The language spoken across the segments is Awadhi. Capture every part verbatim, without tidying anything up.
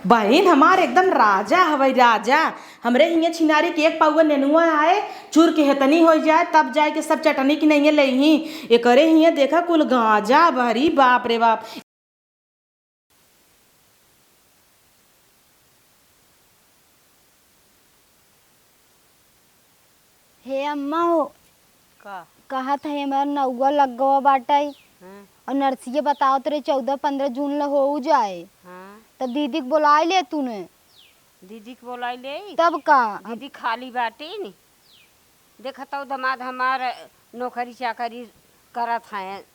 बहिन हमार एकदम राजा हवै, राजा। हमरे हियाँ छिनारी के एक पौवा नेनुआ आए, चूर के हेतनी होइ जाए, तब जाए के सब चटनी की नइये लेइहीं। एकरे हियाँ देखा कुल गाँजा बहरी, बाप रे बाप। हे अम्मा हो, का? कहत है हमार नौवा लग गवा बाटै। हाँ। और नर्सिया बतावत रहे चौदह पन्द्रह जून ल हो जाए। हाँ। तब दीदी के बोलाइ ले तूने। दीदी के बोलाइ ले? तब का? अब दीदी खाली बाटी नी। देखत हौ दमाद हमार नौकरी चाकरी करत हैं,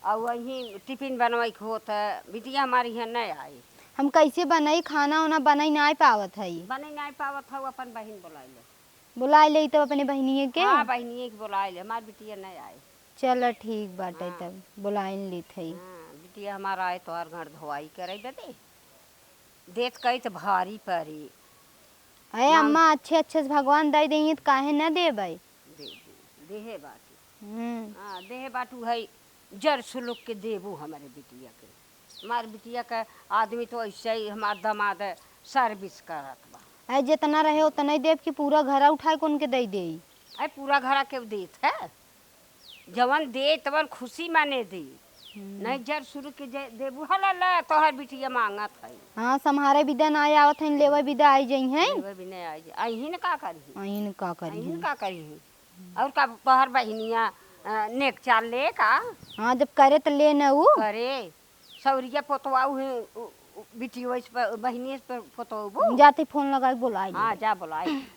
और वहीं टिफिन बनवाई के होत है, बिटिया हमारी यहाँ नहीं आई। हम कैसे बनाई, खाना उना बनाई नहीं पावत है। बनाई नहीं पावत हौ, अपन बहिन बोलाइ ले। बोलाइ ले तब अपने बहिनिये के। हाँ, बहिनिये के बोलाइ ले, हमार बिटिया नहीं आई। चल ठीक बाटे। हाँ। तब बोलाइन लेत है। हाँ, बिटिया हमारा आए तोहार घर धोवाई करे बदे। देत कई त भारी परी। अरे मांग- अम्मा, अच्छे अच्छे से भगवान दे देइहीं त काहे न देबै? दे, दे, देहे बाटी। हम्म। हाँ, देहे बाटू है, जर सुलुक के देबू हमरे बिटिया के। हमार बिटिया के आदमी तो ऐसे ही हमार दमाद service करत बा। अरे जितना रहे उतना ही देब कि पूरा घर उठाए कौन के दे देई? अरे पूरा घर के देत है? जवन दे तवन खुशी माने दे। हम्म। नहीं जर सुलुक के जे देबू, हला ला, तोहर बिटिया मांगत है। हाँ, सम्हारे बिदा ना आवत हैं, लेवे बिदा आई जइहैं। लेवे बिदा आई जइ-, अहिन का करिहैं? अहिन का करिहैं? अहिन का करिहैं? और का तोहर बहिनिया, अ, नेक चाल ले का? हाँ, जब करे त ले न ऊ। करे। सौरिया पोतवाऊ है, उ, उ, बिटियो इस पर, बहिनी इस पर पोतवाऊ। जाते फोन लगाई बोलाई। हाँ, जा बोलाई।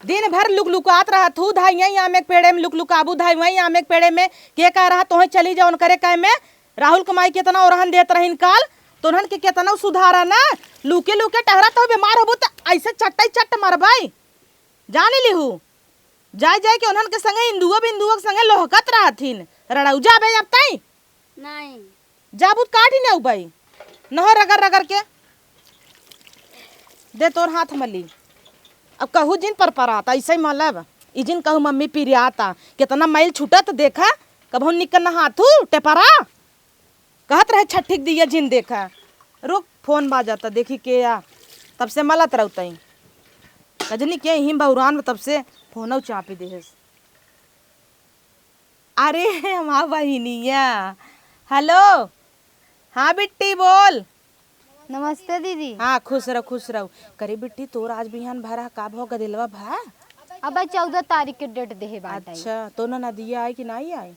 दिन भर लुकलुकात रहत हू, धाई वहीं आमे के पेड़े में लुकलुकाबू, धाई वहीं आमे के पेड़े में। के कह रहा तोहे चली जाओ उनकरे कहे में? राहुल के माई केतना ओरहन देत रहिन काल, तो उन्हन के केतना सुधारा ना। लुके लुके टहरत हो, बीमार होबू त ऐसे चट्टई चट्ट मरबई। जानी लिहू, जाए जाए के उन्हन के संगे इंदुआ बिंदुआ के संगे लोहकत रहथिन। रड़ौजा बे अब तई। नहीं। जाबू त काटी ने उबई। नहो रगड़ रगड़ के। दे तोर हाथ मली। अब कहू जिन परपरात, ऐसे ही मलब। ई जिन कहू मम्मी पिरियाता। केतना मैल छूटत देखा, कबहू निक नहाथू, टेपरा। कहत रहे छठिक दिया जिन देखा। रुक, फोन बाजता, देखी के आ। तब से मलत रहतई। कजनी के हिम बौरान में तब से फोनौ चापी देहस। अरे, हमार बहिनिया। हेलो। हाँ बिट्टी, बोल। नमस्ते दीदी। हाँ, खुश रहो, खुश रहो। करे बिट्टी, तोर आज बिहान भरा का भो गदेलवा भा? अबे चौदह तारीख के डेट देहे बाटे। अच्छा, तो ननदिया आई कि नाई आई?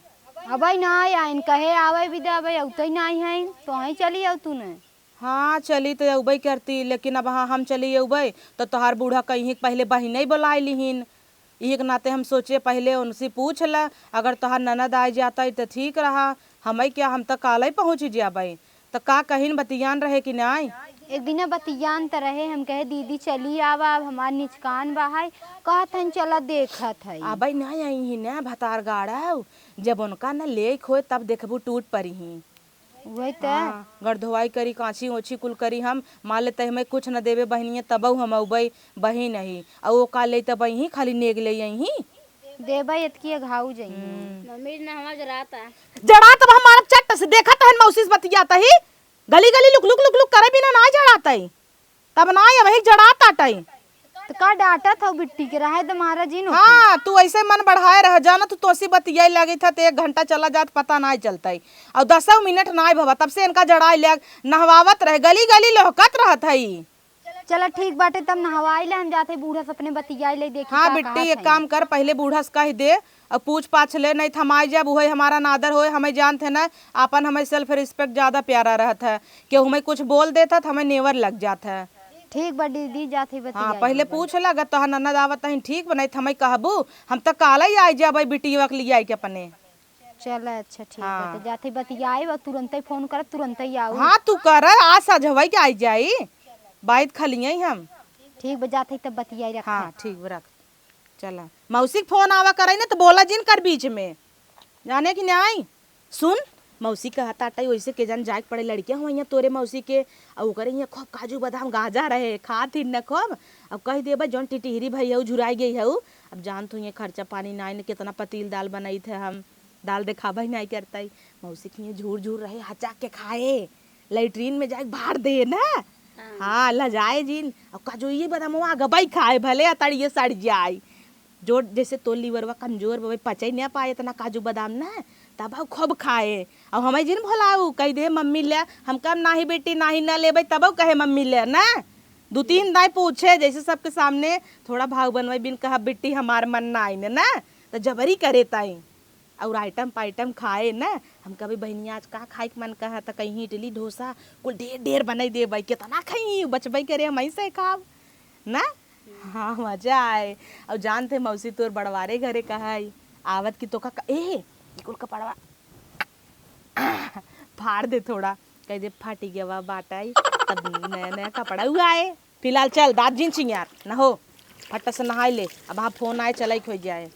अबे नाई आइन, कहे आवे बिदा, अबे अउतई नाई है, तो आई चली आउ तूने। हाँ, चली तो अउबे करती, लेकिन अब हाँ हम चली अउबे, तो तोहार बूढ़ा कहीं पहले बहिने बोलाए लिहिन। इही के नाते हम सोचे पहले उनसे पूछ ल, अगर तोहार ननद आए जाता तो ठीक रहा, हमें क्या, हम तो काले पहुँच जाबे। त का कहिन, बतियान रहे कि नाई? एक दिना बतियान त रहे, हम कहे दीदी चली आवा, अब हमार निचकान बा है, कहत हन चला देखत है। अबे नाई आई ही ना भतार गाड़ाऊ, जब उनका न लेक होए तब देखबू टूट पड़ी ही। वही त। हाँ, गड़धोवाई करी, कांची ओछी कुल करी हम, मान लेते हमें कुछ न देवे बहिनिया तबऊ हम अउबे बहिन ही, अउ वो का ले तब ही खाली नेग ले आई ही। देबा एतकी अघाऊ जइहीं। हम्म। मम्मी ना हमार जराता। जरात अब हमारा चट्ट से देखत हन मौसी से बतियात ही। गली गली लुक लुक लुक लुक करे बिना ना जरात ही। तब ना ये वही जरात आटई। त का डांटत हौ बिट्टी के, रहे द मारा जिन ओके। हाँ, तू ऐसे मन बढ़ाए रह जाना, तू तोसी बतियाई लागी था, त एक घंटा चला जात पता ना चलता ही। और दसौ मिनट ना भवा, तब से इनका जड़ाई ले नहवावत रहे, गली गली लोहकत रहत है। चला ठीक बाटे, तब नहवाई ले, हम जात है बूढ़ा से अपने बतियाई ले, देखी हाँ का बिट्टी, कहत एक है। काम कर, पहले बूढ़ा से कह दे, अब पूछ पाछ ले, नहीं त हम आइ जाब, उहे हमारा नादर होए, हमें जानत है ना, आपन हमें self respect ज्यादा प्यारा रहत है, केहू हमें कुछ बोल देत है त हमें नेवर लग जात है। ठीक बा दीदी, जात है हाँ, बतियाई पहले बा। पूछ ला, अगर तोहार ननद आवत तहिन ठीक बा, नहीं त हमें कहबू, हम त काले ही आइ जाब बिटिया के लियाई के अपने। चल, अच्छा, ठीक हाँ। बा, त जात ही बतियाई बा, तुरंते फोन करब, तुरंते ही आऊ। हाँ, तू कर, आज सजवई के आई जाई, बाइत खलिए हम। ठीक बा, जात ही तब बतियाई, रख। हाँ, ठीक बा, रख। चला, मौसी के फोन आवा करे ना, त बोला जिन कर बीच में, जाने कि नहीं। सुन, मौसी कहत आटई, वैसे के जान जाए के पड़े, लड़किया हुआ यहाँ तोरे मौसी के, और ओकरे यहाँ खूब काजू बादाम गाजा रहे, खात ही न खूब। अब कह देबे, जौन टिटिहरी भई हऊ, झुराई गई हऊ, अब जान तू ये खर्चा पानी नाई न, कितना पतील दाल बनाई थे हम, दाल देखाबे नाई करतई। मौसी के हियाँ झूर झूर रहे, हचा के खाए, लैट्रीन में जाए भार दे ना। हाँ। हाँ, लजाए जिन। अब काजू ये बदामवा गबई खाए, भले अतड़िए सड़ जाए। जो जैसे तो लिवरवा कमजोर बा, पचई ना पाए इतना काजू बादाम ना, तब खूब खाए। अब हमें जिन भोलाऊ, कह दे, "मम्मी ले।" हम कब, "नाही बेटी, नाही, ना लेबै," तब कहे, "मम्मी ले ना।" दो तीन दाई पूछे, जैसे सबके सामने थोड़ा भाव बनवाई बिन कहा, "बेटी, हमार मन ना आई ने ना," तो जबरी करे ताई। और आइटम पाइटम खाए ना, हम कभी, "बहिनी, आज का खाए के मन कहा?" तो कहीं, "इडली, डोसा, कुल ढेर ढेर बनाई देबै।" कितना खाई, बचबै करे, हम ऐसे खाब ना। हाँ, मजा आए। और जानते मौसी तोर बड़वारे घरे कहा है, आवत की तो का, ए, ई कुल कपड़वा फाड़ दे थोड़ा, कह दे, "फाटी गवा बाटाई, तब नया नया कपड़ा हुआ है।" फिलहाल चल, दाँत जिन चिंगार, न हो, फट से नहाई ले, अब हाँ फोन आए, चलाई खोई जाए।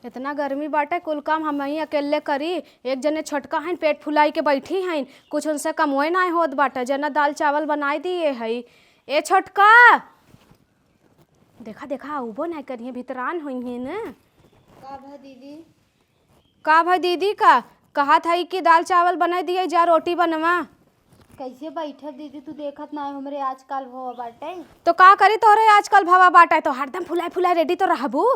इतना गर्मी बाटे, कुल काम हमहीं अकेले करी। एक जने छोटका हईन, पेट फुलाई के बैठी हईन, कुछ उनसे कमवे नाहीं होत बाटे। जना दाल चावल बनाई दिए हई। ए छोटका, देखा, देखा, उबो नाहीं करिहे, भितरान होइहे न। का भा दीदी? का भा दीदी का? कहत हई कि दाल चावल बनाई दिए, जा रोटी बनवा। कैसे बैठब दीदी, तू देखत ना है हमरे आजकल भवा बाटे। तो का करी, तोहरे आजकल भवा बाटे तो हरदम फुलाए फुलाए ready तो रहबू।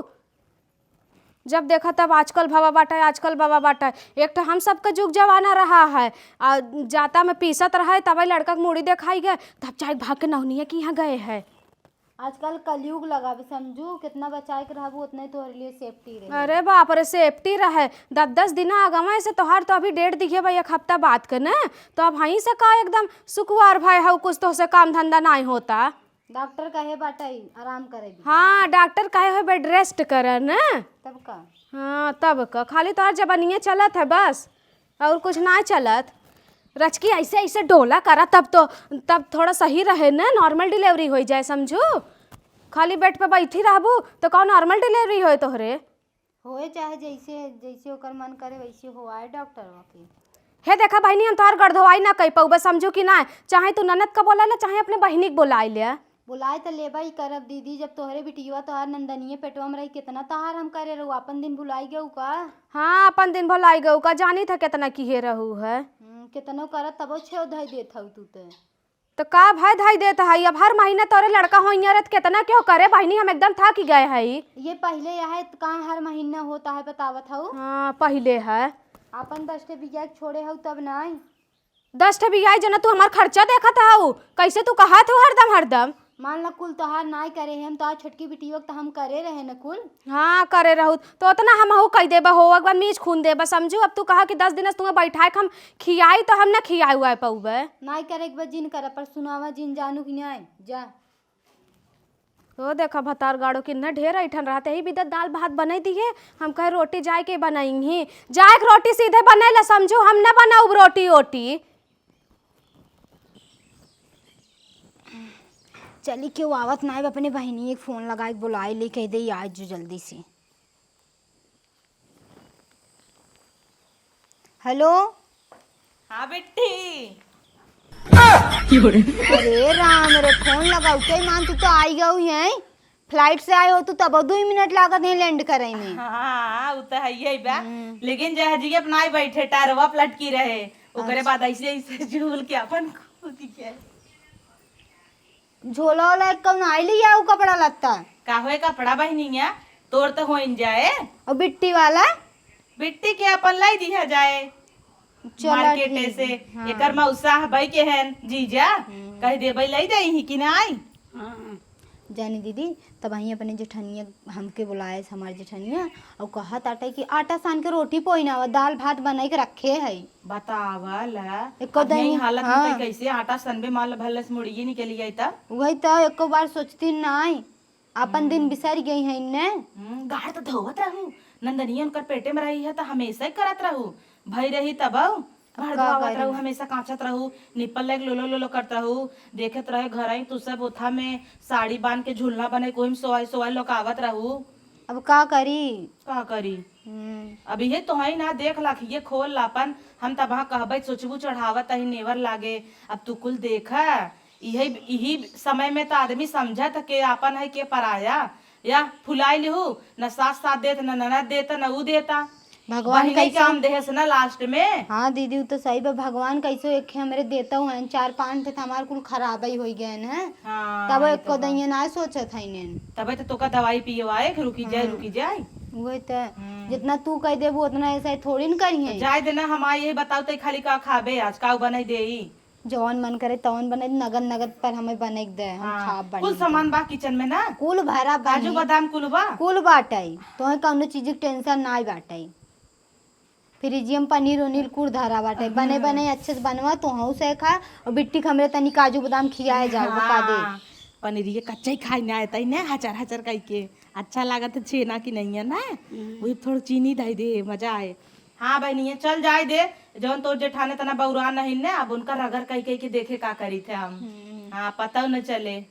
जब देखा तब आजकल भवा बाटे, आजकल भवा बाटे। एक तो हम सबका जुग जमाना रहा है, आ जाता में पीसत रहे, तब लड़का के मूड़ी देखाई गए, तब जाए भाग के नौनिया के यहाँ गए है। आजकल कलयुग लगा बे समझू, कितना बचाए के रहबू उतना ही तोहरे लिए safety रहे। अरे बाप रे, safety रहे। दस दस दिन आगवे से तोहार तो अभी date दिखे बा एक हफ्ता बाद के न, तो अब हहीं से का एकदम सुकुवार भय हऊ, कुछ तोहसे काम धंधा नाहीं होता। डॉक्टर कहे बाटे आराम करे दी। हाँ, डॉक्टर कहे हो bed rest कर न। तब का? हाँ, तब का, खाली तोहार जबनिया चलत है बस। और कुछ ना चलत। रचकी ऐसे, ऐसे डोला करा, तब तो, तब थोड़ा सही रहे न, normal delivery होइ जाए, समझू। खाली bed पे बैठी रहबू, तो कौन normal delivery होए तोहरे? होए चाहे जैसे, जैसे ओकर मन करे, वैसे होआए डॉक्टरवा के। हे देखा बहिनी, हम तोहार गड़धवाई ना कई पउबे, समझू कि ना? चाहे तू ननद का बोला ले, चाहे अपने बहिनी के बोलाई ले। बोलाए त लेबा ही करब दीदी, जब तोहरे बिटिया तोहार नंदनिये पेटवा में रही, कितना तहार हम करे रहू, आपन दिन भुलाई गऊ का? हाँ, आपन दिन भुलाई गऊ का, जानी था कितना किहे रहू है। हम्म, कितनो करत तबो छेव धई देत हऊ तू ते। तो का भय धई देत हई, अब हर महीना तोरे लड़का होइया रहे त कितना क्यों करे बहिनी, हम एकदम थक गए हई। ये पहिले यह काम हर महीना होता है बतावत हऊ। हाँ, पहिले है। आपन दस ठे बियाह छोड़े हऊ तब नाई। दस ठे बियाह जना तू हमार खर्चा देखत हऊ, कैसे तू कहत हऊ हरदम हरदम? मान ला कुल तोहार नाई करे हम, तोहार छोटकी बिटियो के त हम करे रहे न कुल। हाँ, करे रहू, तो उतना हमहू कई देबा हो, एक बार मीज खून देबा, समझू। अब तू कहा कि दस दिन से तुम्हें बैठाए के हम खियाई, तो हम ना खियाए उआए पउबे। नाई करे एक बार जिन कर, पर सुनावा जिन जानू कि नाई, जा। ओ देखा भतार गाड़ो किन्ना ढेर ऐठन रहते ही बिदा दाल भात बनाई दिए, हम कहे रोटी जाए के बनाई ही, जाए के रोटी सीधे बनाई ला, समझू, हम ना बनाउब रोटी ओटी। चली, केहू आवत नाई बा, अपने बहिनी एक फोन लगाई के बोलाई ले, कह दे आ जो जल्दी से। हेलो। हाँ बिट्टी। अरे राम रे, फोन लगाऊ के मान, तू तो आई गऊ है, फ्लाइट से आए हो तू तब दो मिनट लागत है लैंड करे में। हाँ, उ तो है ही बा। हम्म। लेकिन जहाजिया पर नाई बैठे, टायरवा पर लटकी रहे, ओकरे अच्छा। बाद ऐसे ऐसे झूल के अपन कूद गए। झोला ओला एक कौन आई लिया उ कपड़ा लत्ता? का होए कपड़ा बहिनिया, तोर तो होइन जाए। और बिट्टी वाला? बिट्टी के अपन लाई दिया जाए चला मार्केटे ठीक से। है, हाँ। एकर मौसा हबई के हन जीजा, हम्म। कह देबई लाई दे ही कि नाई। हाँ। जानी दीदी, तब वहीं अपने जेठनिया हमके बुलाए, हमार जेठनिया, और कहा ताटे कि आटा सान के रोटी पोई ना, दाल भात बनाई के रखे है। बतावल। एको अब यही दिन, हालत में हाँ। तो कैसे आटा सनबे, मान लो भले से मुड़िए निकल गई तब। वही तो एको बार सोचती नाई, अपन दिन हम्म। बिसर गई है इन्ने। हम्म, गाड़ तो धोवत रहू, नंदनिया उनकर पेटे में रही है तो हमेशा ही करत रहू, भई रही तब घर का धोवत करी? रहू, हमेशा कांचत रहू, निप्पल लायक लोलो लोलो करत रहू, देखत रहे घर आई तू सब ओथा में साड़ी बांध के झुलना बने कोई में सोवाई सोवाई लोकावत रहू। अब का करी? का करी? हम्म। अब इहे तो है ना, देख लाखिए खोल लापन, हम तब हाँ कहबे सोचबू चढ़ावत ही नेवर लागे। अब तू कुल देखा, इहे, इही समय में तो आदमी समझत के आपन है के पराया। या फुलाई लिहू, न सास साथ देत, न ननद देता, न ऊ देता। भगवान बहिने कैसे काम देहे से ना last में। हाँ दीदी, उ तो सही बा। भगवान कैसे एक हमरे देता हुआ, चार पाँच ठे तो हमार कुल खराब ही हो गए हैं। हाँ, तब ये एको तो बा। दइया ना सोचत है इन्हें। तबे तो तोका दवाई पियवाए कि रुकी जाए, हाँ। रुकी जाए। वही तो, हम्म। जितना तू कह देबू उतना ऐसा ही थोड़ी न करिए। तो जाए देना, हम आई यही बताओ तो खाली का खाबे आज, का बनाई देई? जौन मन करे तौन बनाई, नगद नगद पर हमें बनाई दे, हम हाँ, खाब कुल बनाई सामान दे। बा kitchen में ना? कुल भरा काजू बनी। बादाम कुल बा? कुल बाटई, तोहे कौनो चीज के tension नाई बाटई। फ्रिजियम पनीर उनीर कुल धरा बाटे, बने हम्म। बने अच्छे से बनवा, तोहू से खा, और बिट्टी के हमरे तनी काजू बादाम खियाए जाओ, बता दे। हाँ, पनीरिये कच्चा ही खाई ना आए, तई ना हचर हचर कई के। अच्छा लागत है छेना की नहीं है ना? हम्म। वही थोड़ा चीनी डाई दे, मजा आए। हाँ बहनिया, चल जाए दे, जौन तोर जेठाने तना बौरा नहीं ने, अब उनका रगड़ कई कई के देखे का करी थे हम। हम्म। हाँ, पता न चले।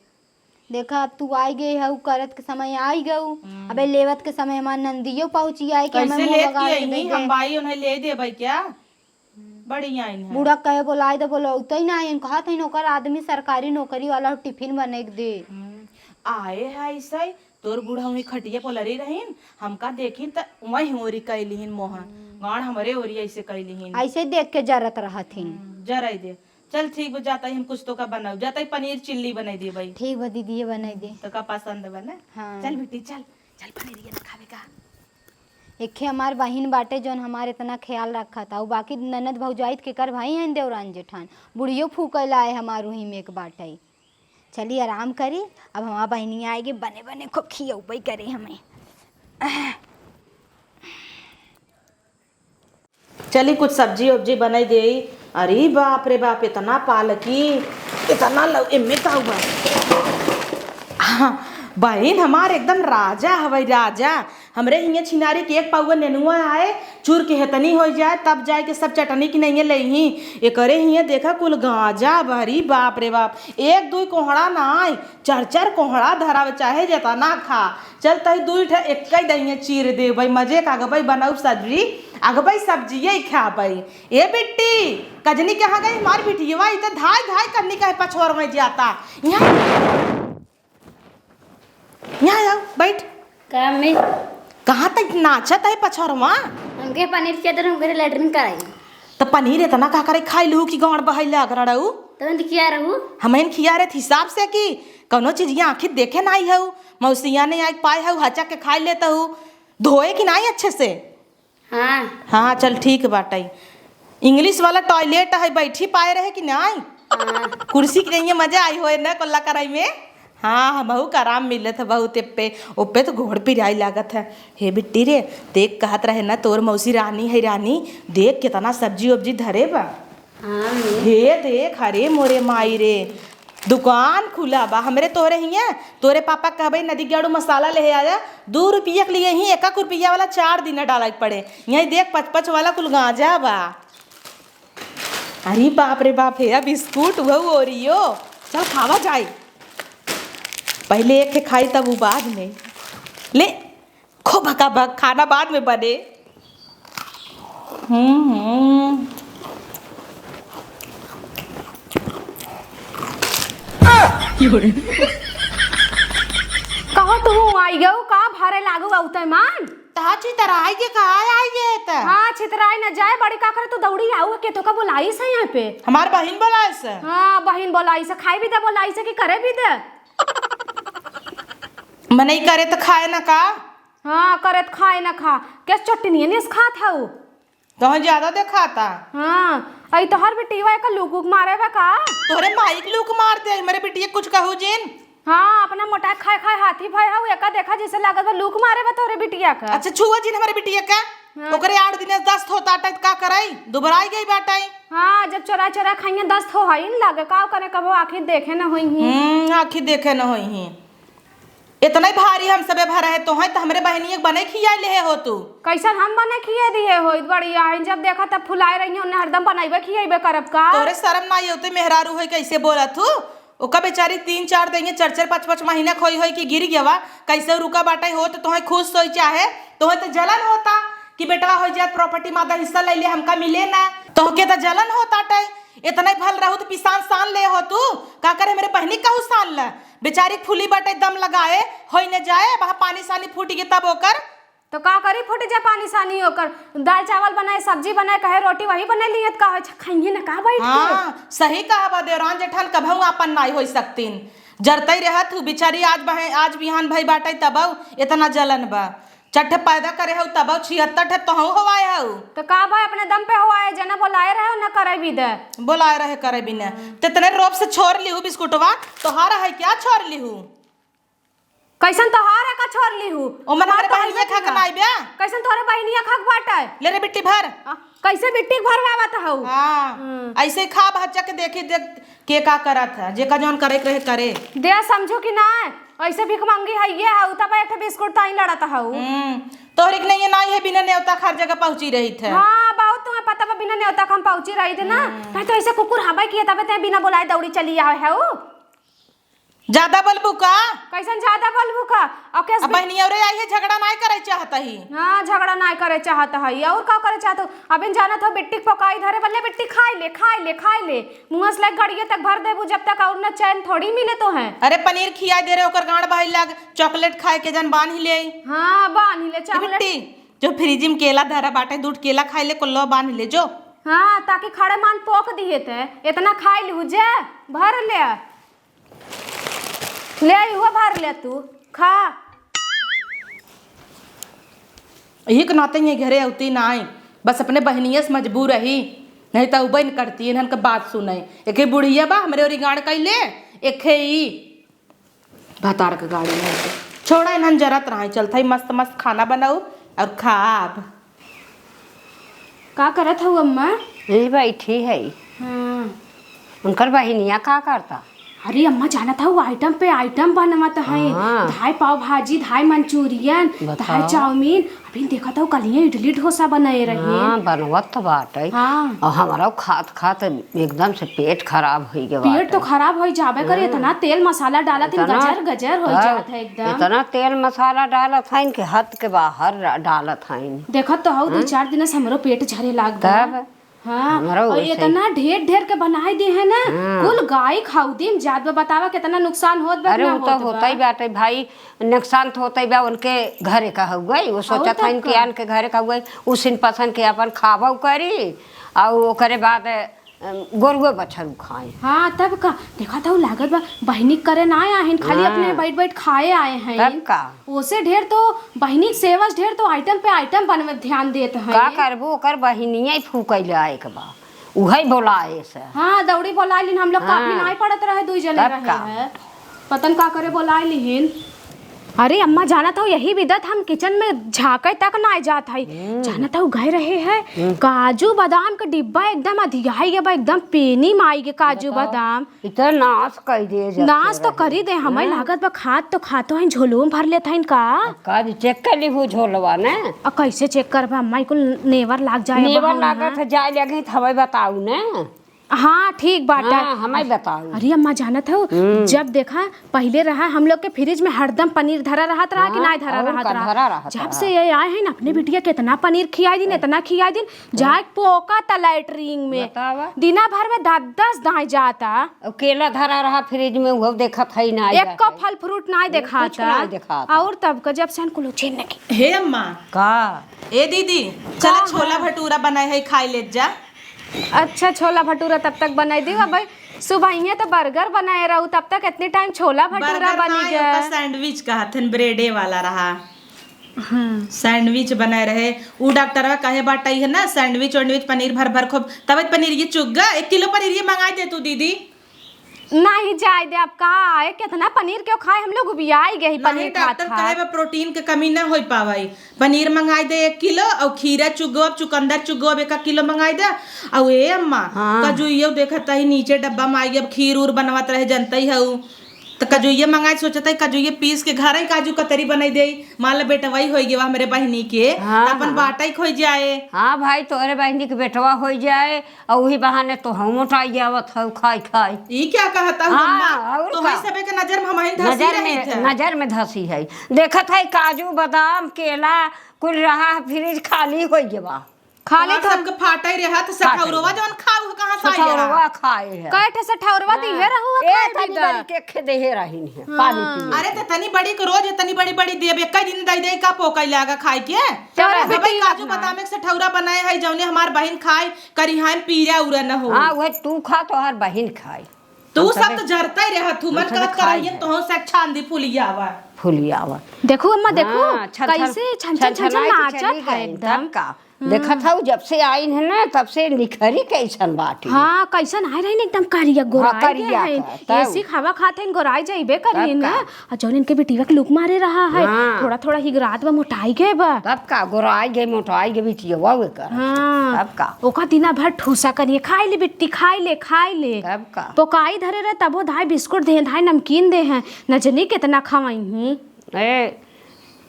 देखा, अब तू आई गई हऊ, करत के समय आई गऊ। हम्म। अबे लेवत के समय हमार नंदियो पहुँची आए कि हमें कैसे मुंह लेत बगाड़ की के अइहीं, दे दे। हम बाई उन्हें ले देबै क्या? हम्म। बड़ी आइन है। बूढ़ा कहे बोलाए दे, बोलौते ही ना आइन, कहत हईन ओकर आदमी सरकारी नौकरी वाला हो, टिफिन बने के दे। हम्म। आए है ऐसे ही, तोर बूढ़ा वहीं खटिया पर लड़ी रहीन, हमका देखिन त वहीं ओरी कैलिहिन मोहा। हम्म। गाड़ हमरे ओरी ऐसे कैलिहिन। ऐसे ही देख के जरत रहत हिन। हम्म, जराई दे। चल ठीक बा, जाता ही हम कुछ तो का बनाऊ, जाता ही पनीर चिल्ली बनाई दे भाई। ठीक बा दीदी, ये बनाई दे। तो का पसंद बा ना? हाँ। चल बेटी, चल, चल पनीरिया ना खावे का। एखे हमार बहिन बाटे जौन हमार इतना ख्याल रखत, अउ बाकी ननद भौजाई त केकर भाई हैं देवरान जेठान, बुढ़ियो फूकल आए हमार उही में एक बाटे। चली आराम करी, अब हमार बहिनिया आएगी, बने बने खूब खियौबे करे हमें। चली कुछ सब्जी उब्जी बनाई देई। अरे बाप रे बाप, इतना पालकी, इतना लौ-, एम्मे का हुआ? हाँ, बहिन हमार एकदम राजा हवई, राजा। हमरे हियाँ छिनारी के एक पौवा नेनुआ आए, चूर के हेतनी होइ जाए, तब जाए के सब चटनी की नहीं लेही। एकरे हियाँ देखा कुल गांजा, अरे बाप रे बाप, एक दुई कोहड़ा ना आए, चार चार कोहड़ा धरावे, चाहे जेतना खा। चल तही दुई ठे एक्कै दहिया चीर देबै, मजे का अगबै बनौब सब्जी, अगबै सब्जिये खाबै। ए बिट्टी, कजनी कहाँ गई हमार बिटियवा? ई त धाय धाय करनी कहे पछोर में जाता। यहाँ, यहाँ आओ, बैठ। का अम्मी? कहाँ तक नाचत है पछोरवा? हमके पनीर के दर, हमके लेटरिन कराई। त पनीर इतना का करे खाई लू कि गांड बहाई लाग रहू? तुरंत खिया रहू? हमहिन खिया रहे हिसाब से कि कौनो चीज ये आँखी देखे नाई हऊ, मौसिया ने आके पाए हऊ, हचक के खाई लेत हऊ, धोए कि नाई अच्छे से? हाँ। हाँ, चल ठीक बाटई। English वाला toilet है, बैठी पाए रहे कि नाई? हाँ। कुर्सी के लिए मजा आई होए ना कोल्ला कराई में? हाँ, हमहू के आराम मिलत है बहुत एप्पे, ओप्पे तो गोड़ पिराई लागत है। हे बिट्टी रे, देख कहत रहे ना तोर मौसी रानी है रानी, देख कितना सब्जी उब्जी धरे बा। हाँ, मम्मी। हे देख, अरे मोरे माई रे, दुकान खुला बा हमरे तोहरे हियाँ। तोरे पापा कहबे नदी के आड़ू मसाला ले आया, दू रुपया के लिए ही एक एक रुपया वाला चार दिन डाला के पड़े। यही देख पच पच वाला कुल गांजा बा। अरे बाप रे बाप, हे बिस्कुट, वहू ओरियो। चल खावा जाए, पहले एक ठे खाई तब उ बाद में। ले, खूब भका भक, खाना बाद में बने। हम्म, हम्म। कहो तुहू आई गऊ, का भरे लागू अउते मान? तहा छितराई के कहा आई गए त? हाँ, छितराई न जाए, बड़ी का करे तू दौड़ी आऊ के तो का बोलाइस है यहाँ पे? हमार बहिन बोलाइस है। हाँ, बहिन बोलाइस है, खाई भी दे बोलाइस है कि करे भी दे? मनई करे त खाए ना का? हाँ, करे त खाए ना खा। केस चटनिया नेस खात हऊ? तोहे ज्यादा देखाता। हाँ, अई तोहर बिटिया एका लूक उक मारे बा का? तोहरे माई के लूक मार दे, हमरे बिटिया कुछ कहू जिन। हाँ, अपना मोटा खाए खाए हाथी भय हऊ, एका देखा जैसे लागत बा लूक मारे बा तोहरे बिटिया का। अच्छा, छुआ जिन हमरे बिटिया का। हाँ। ओकरे आठ दिन से दस्त होता, त का कराई? दुबराई गई बाटाई। हाँ, जब चोरा चोरा खाइए दस्त हो हई न लागे, का करे कबो आँखी देखे न होई ही। हम्म, आँखी देखे न होई ही। इतना ही भारी हम सबे भरा है, तोहे त हमरे बहनिया के बने खियाए लेहे हो तू। कैसन हम बने खिए दिए हो? इत बड़ी आइन जब देखा तब फुलाए रही हो, हरदम बनैबे खिएबे करब का? तोरे शर्म ना आते, मेहरारू है कैसे बोला तू? ओका बेचारी तीन चार दिन, चार चार पाँच पाँच महीना खोई होई कि गिर गवा, कैसे रुका बाटे हो त तोहे खुश होई चाहे तोहे त जलन होता कि बेटवा हो जाए property में आधा हिस्सा ले ले हमका मिले ना। तोहके त जलन होता टे, इतना ही भल रहू त पिसान सान ले हो तू, का करे हमरे बहनी कहू सान ले। बेचारी फूली बाटे, दम लगाए, होई न जाए, वहाँ पानी सानी फूट गए तब ओकर। तो का करी, फूट जा पानी सानी ओकर। दाल चावल बनाए, सब्जी बनाए, कहे रोटी वही बनाए लिहत का होइ, खाइए न का बैठ के। हाँ, सही कहा बा, देवरान जेठान कभऊ आपन नाई होई सकतीन। जरतई रहत हूँ, बिचारी आज बहे, आज बिहान भई बाटे तबऊ इतना जलन बा। चट्ठे पैदा करे हऊ तबऊ छिहत्तर ठे तोहऊ होवाए हऊ। तो का भाई, अपने दम पे होवाए, जना बोलाए रहे हो न करे भी दे। बोलाए रहे करे भी न। तेतने रोब से छोड़ लिहू बिस्कुटवा, तोहार है क्या छोड़ लिहू? कैसन तोहार है का छोड़ लिहू? ओमन हमार हमरे तो बहिनिया हइये खा के ना। नाई बे। कैसन तोहरे बहिनिया खा के बाटे? ले रे बिट्टी भर। आ, कैसे बिट्टी के भरवावत हऊ? हाँ। हम्म। ऐसे खा बच्चा के देखी देख के का करत है, जेका जौन करे के रहे करे। दे समझू कि ना, ऐसे भिखमंगी हइये हऊ, तब एक ठे बिस्कुट ताई लड़त हऊ। हम्म, तोहरे के नहीं, नाई है, बिना नेवता हर जगह पहुँची रही थे। हाँ, बहुत तुम्हें पता बा, बिना नेवता के हम पहुँची रही थे ना। हम्म। कहीं तो ऐसे कुकुर हबै किए, तबे ते बिना बुलाए दौड़ी चली आवे हऊ। ज्यादा बोलबू का? कैसन ज्यादा बोलबू का? और कैसे अब बहनी औरे आई है, झगड़ा नाय करे चाहत ही। हाँ, झगड़ा नाय करे चाहत है। और का करे चाहत हो? अबिन जानत हो बिट्टी के पकाई धरे बल्ले, बिट्टी खाई ले, खाई ले, खाई ले। मुँह से लेके गड़िए तक भर देबू जब तक, और न चैन थोड़ी मिले तो है। अरे पनीर खिया दे रहे, ओकर गांड बहाई लाग, चॉकलेट खाए के जन बांध ले। हाँ, बांध ले ए चॉकलेट। बिट्टी, जो फ्रिज में केला धरा बाटे, दूध केला खाई ले, कुल्लो बांध ले जो। हाँ, ताकि खड़े मान पोक दिए ते, इतना खाई लू जे, भर ले। ले, इहो भर ले तू, खा। यही के नाते ये घरे अउती नाई, बस अपने बहनिया से मजबूर रही, नहीं तो उबे न करती, इन्हन के बात सुने। एके बुढ़िया बा, हमरे ओरी गाड़ कइले, एके ई भतार के गाड़ी में। छोड़ा, इन्हन जरत रहे, चलत हई मस्त मस्त खाना बनाऊ और खाब। का करत हऊ अम्मा? यही बैठी है। हाँ। उनकर बहिनिया का करता? अरे अम्मा, जानत हऊ, आइटम पे आइटम बनवत है। हाँ। धाय पाव भाजी, धाय मंचूरियन, बताओ। धाय चाउमीन। अभी देखत हऊ, कलिए इडली डोसा बनाए रही। हाँ, बनवत तो बाटे। हाँ। और हमारा खात खात एकदम से पेट खराब होइ गया पेट तो बाटे। खराब होइ जाबे करे, हाँ। इतना तेल मसाला डालत हैं, इतना, गजर गजर होइ हाँ, जात है एकदम। इतना तेल मसाला डालत हैं कि हद के बाहर डालत हैं। देखत तो हऊ, दो हाँ? चार दिन से हमरो पेट झरे लाग गया। तब? हाँ, हमरो और वैसे ही। इतना ढेर ढेर के बनाए दे है ना, हाँ। कुल गाय खाऊ दिन जात बा, बतावा कितना नुकसान होत बा, अरे, ना उ तो होत बा। होतई बाटे भाई, नुकसान तो होतई बा, उनके घरे का हउए, वो और सोचत तब हइन कि का? आन के घरे का हउए, उसिन पसन के अपन खाबो करी, और ओकरे बाद, अम, गोरुए बछरू खाए। हाँ, तब का? देखा था, उ लागत बा, बहिनी के करे ना आए हैं, खाली हाँ। अपने बैठ बैठ खाए आए हैं। तब का? ओसे ढेर तो बहिनी के सेवा से ढेर तो आइटम पे आइटम बनवे ध्यान देत हैं। का करबू, ओकर बहिनिया ही फूकैले आए के बा, उहे बोलाए से। हाँ, दौड़ी बोला लिन, हम लोग काफी हाँ। नाई पड़त रहे, दुई जने तब रहे का? हैं। पतन का करे बोला लिहिन। अरे अम्मा, जानत हऊ, यही बिदत हम किचन में झांके तक नाई जात हई। हम्म। जानत हऊ, गए रहे हैं, हम्म। काजू बादाम के डिब्बा एकदम अधियाई गए बा, एकदम पेनी में आई गए काजू बताओ। बादाम। इतना नाश कर दिए जब नाश से तो रहे। करी दे, हमें हाँ। लागत बा खात तो खातो हैं, झोलवा में भर लेत हैं का? का जी चेक कर ली हूँ झोलवा ने। आ कैसे चेक करबा अम्मा, कुल नेवर लाग जाए नेवर बा लागत ना। है, जाए लगे तो हमें बताऊ ने। हाँ, ठीक बाटे। हाँ, हमें बताऊ। अरे अम्मा जानत हऊ, हम्म। जब देखा पहिले रहा हम लोग के फ्रिज में हरदम पनीर धरा रहत रहा कि हाँ, नाई धरा और रहत का रहा? धरा रहत जब रहा। से ये आए हैं ना, अपने बिटिया के इतना पनीर खियाई दिन, इतना खियाई दिन, जाए पोका त लैट्रिन में। बतावा। दिना भर में दस दस दाई जाता। अब केला धरा रहा फ्रिज में, उहो देखत है ना एक जाता। कप फल फ्रूट नाई कुछ देखाता। नाई देखाता। और तब का जब से कुल चेन नहीं। हे अम्मा, का? ए दीदी, चला का छोला है? भटूरा बनाए है, खाई लेत जा। अच्छा, छोला भटूरा तब तक बनाई दी। अब भाई, सुबहिये तो बर्गर बनाए रहू, तब तक इतने टाइम छोला भटूरा बर्गर बनी नाई, गया। ओका सैंडविच कहत हन, ब्रेडे वाला रहा। हाँ। सैंडविच बनाए रहे। उ डॉक्टरवा कहे बाटई है ना, सैंडविच वैंडविच पनीर भर भर खूब। तब पनीर ये चुग गया, एक किलो पनीर ये मंगाई दे तू दीदी। नहीं जाए दे, अब का है, कितना पनीर क्यों खाए, हम लोग उबियाई गए ही नहीं, पनीर खात डॉक्टर खात। कहे बा प्रोटीन के कमी ना होई पावई। पनीर मंगाई दे एक किलो, और खीरा चुगोब, चुकंदर चुगोब एक किलो मंगाई दे। और ए अम्मा, हाँ। कजुइयो देखत ही नीचे डब्बा में आई, अब खीर उर बनवत रहे, जनतई हऊ। त कजुइये मंगाई, सोचत है कजुइये पीस के घर ही काजू कतरी बनाई दे। मान ला बेटवाई होई गवा हमरे बहिनी के, हाँ, त अपन हाँ। बाटा ही खोई जाए। हाँ भाई, तोहरे बहिनी के बेटवा होई जाए, और वही बहाने तो हम मोटाई जावत हऊ खाई खाई। ई क्या कहता हूँ हाँ, अम्मा? और तो का? है सबे के नजर में हम ही धसी नजर रही में, थे। नजर में धसी है। देखत है काजू, बादाम, केला, कुल रहा है, फ्रिज खाली होई गवा। खा ले तोहार तो। सबके फाटे रहत, फाटे सठौरवा रहत। जवन खाऊ है, कहाँ से आई सठौरवा रहा? खाए है। कहे ठे सठौरवा हाँ। दिहे रहू है ए, खाए तनी भी दा। बड़ी के खे देहे रहिन है, हाँ। पानी पिए अरे के। तो तनी बड़ी के रोज तनी बड़ी बड़ी देबे, कई दिन दई दई का पोकई लागा खाए के? तोरे अरे बेटी काजू लगना। बादाम एक सठौरा बनाए है, जौने हमार बहिन खाए, करी हम पीरा उरा न हो। हाँ, वह तू खा, तोहार बहिन खाए। तू हम सब तबे तो जरता ही रहत हूँ, हम मन तबे कहत खाए कराइए हैं। तो से छान दी फुलियावा। फुलियावा। देखू अम्मा, देखू, हाँ, छन छन, कैसे छन छन छन छन छनाए के नाचत चली है गई, एकदम। तब का? हम्म। देखत हऊ, जब से आइन है ना, तब से निखरी कैसन बाटी। हाँ, कैसन आए रहिन, एकदम करिया हाँ, गोराई करिया गए हैं। का, तब। एसी हवा खात हैं, गोराई जाइबे करी तब ना। का? और जौन इनके बिटिया के लूक मारे रहा है, हाँ। थोड़ा थोड़ा हिगरात बा, मोटाई गए बा। तब का, गोराई गए, मोटाई गए बिटिया, वाह, एकर। हाँ। तब का? ओका दिना भर ठूसा करिए, "खाई ले बिट्टी, खाई ले, खाई ले।" तब का? पोकाई धरे रहे, तबो धाई बिस्कुट दे हैं, धाई नमकीन दे हैं, न जनी कितना खवाई ही। ए,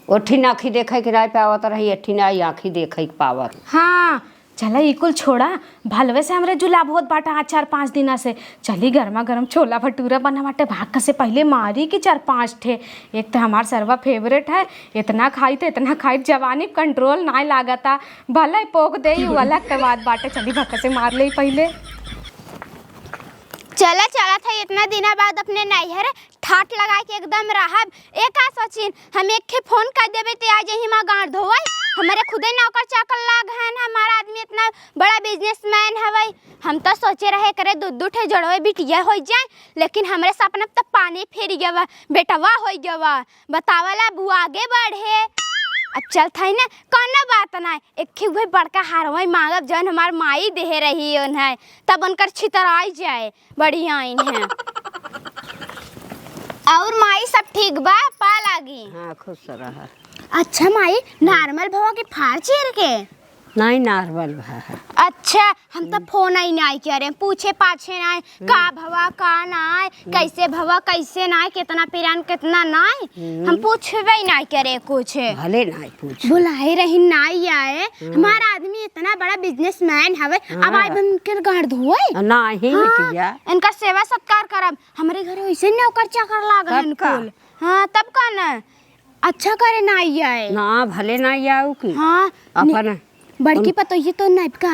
ओठी ना आँखी देखे के नाई पावत रही, एठी ना आँखी देखे के पावत। हाँ, चला, ई कुल छोड़ा, भलवे से हमरे जुलाब होत बाटा आज चार पाँच दिना से। चली, गरमा गरम छोला भटूरा बना बाटे, भाग से पहिले मारी की चार पाँच ठे। एक तो हमार सरवा फेवरेट है, इतना खाई तो इतना खाई, जवानी कंट्रोल नाय लागता। भले पोक दे, ई अलग के बात बाटे। चली, भक्का से मार ले पहिले। चला, चला था इतना दिना बाद अपने नैहर, ठाट लगा के एकदम रहब। ए का सचिन, हम एक ठे फोन कर देबे ते आ जाई, माँ गांड धोवई। हमरे खुदे नौकर चाकर लाग हैं, हमार आदमी इतना बड़ा बिजनेसमैन हवई। हम तो सोचे रहे करे दू दू ठे जोड़वे बिटिया हो जाए, लेकिन हमरे सपना तो पानी फिर गवा, बेटवा हो गवा। बतावला अब उ आगे बढ़े। अब चल थाई ना, कौनो बात ना, एक ही वही बड़का हारवा मांगब जौन हमार माई देहे रही उन्हें, तब उनकर छितराई जाए। बढ़िया आइन है। और माई सब ठीक बा? पा लागी। हाँ, खुश रहा। अच्छा माई, नॉर्मल भवा के फार चीर के? नहीं, नॉर्मल भा है। अच्छा, हम तो फोन ही नहीं करे, पूछे पाछे नहीं, का भवा, का नाय, कैसे भवा, कैसे नाय, कितना पिरान, कितना नाय, हम पूछबे ही नहीं करे कुछ। भले नहीं पूछ। बुलाए रही, नाई आए। हमार आदमी इतना बड़ा बिजनेसमैन हवे, अब हाँ। आए बन के गाड़ धोए। नहीं, हाँ, बिटिया। इनका सेवा सत्कार करब। हमरे घरे वैसे नौकर चाकर लागल तब हैं का? कुल। हाँ, तब का न? अच्छा करे नाई आए। ना, भले नाई आऊ की। हाँ, अपन बड़की पतोहिया तो नाइब का?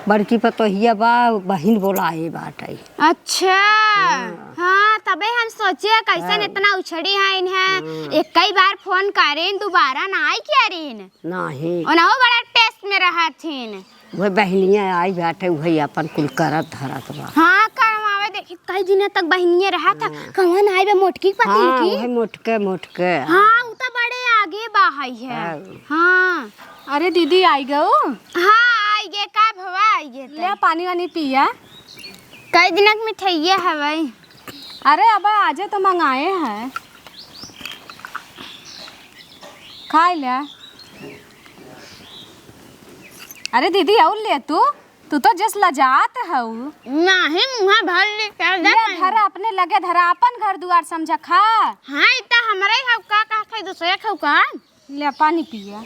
बड़की पतोहिया बा, बहिन बोलाए बाटे। अच्छा। हाँ। हाँ, तबे हम सोचे कैसन हाँ। इतना उछड़ी हैं इन्हें। हाँ। एक कई बार फोन करेन, दोबारा ना आई करेन। नहीं। ओनहु बड़ा टेस्ट में रहथिन। वह बहिनिया आई बाटे, वही अपन कुल करत धरत बा। हाँ, करवावे, देखी, कई दिन तक बहिनिया रहा था। हाँ। कौन आई बे, मोटकी के पति हाँ, की? वही मोटके, मोटके। हाँ, उ तो बड़े आगे बा है। हाँ। हाँ। अरे दीदी, आई गऊ? हाँ, आई गे, का भवा आई गे ले, ते? पानी वानी पिया। कई दिनक मिठाइया हवई। अरे, अब आजे तो मंगाए हैं, खाई ले। अरे दीदी, और ले तू, तू तो जस लजात हऊ। नाही, मुँहा भर ली, चल जा ले, पानी। धरा, अपने लगे धरा, अपन घर दुआर समझा, खा। हाँ, ई त हमरे हऊ का, का खाई, दूसरे खाऊ का? ले, पानी पिया।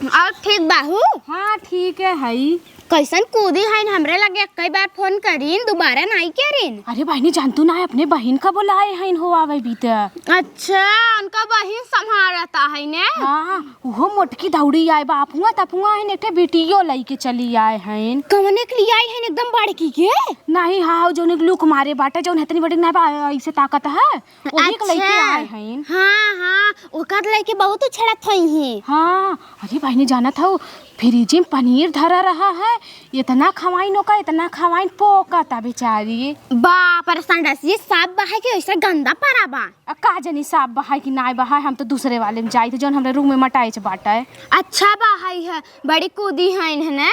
और ठीक बाहू? हाँ, ठीक है, हई। कैसन कूदी हइन, हमरे लगे कई बार फोन करीन, दोबारा नाई करीन। अरे बहिनी, जानतू ना है, अपने बहिन का बोलाए हइन हो आवे बीते। अच्छा, उनका बहिन संभालता है ने? हाँ, उहो मोटकी दौड़ी आए बा, अफुआ तफुआ हइन, एक ठे बेटियो लइके चली आए हइन। कवने के लिए आई हइन, एकदम बड़की के? नहीं, हाँ, जौन एक लुक मारे बाटे, जौन इतनी बड़ी ना बा, ऐसे ताकत है। ओही के लइके अच्छा। आए हइन। हाँ, हाँ, ओकर लइके बहुत उछड़त हई ही। हाँ, अरे बहिनी जानत हऊ, फ्रिज में पनीर धरा रहा है, इतना खवाइन ओका, इतना खवाइन पोकता बेचारी। बाप रे, संडास ये साफ बहाय के ऐसे गंदा पड़ा बा। आ, का जानी साफ बहाय कि नाय बहाय, हम तो दूसरे वाले में जाई थे, जौन हमरे रूम में मटाइच बाटे। अच्छा बहाय है, बड़ी कूदी है इन्हें।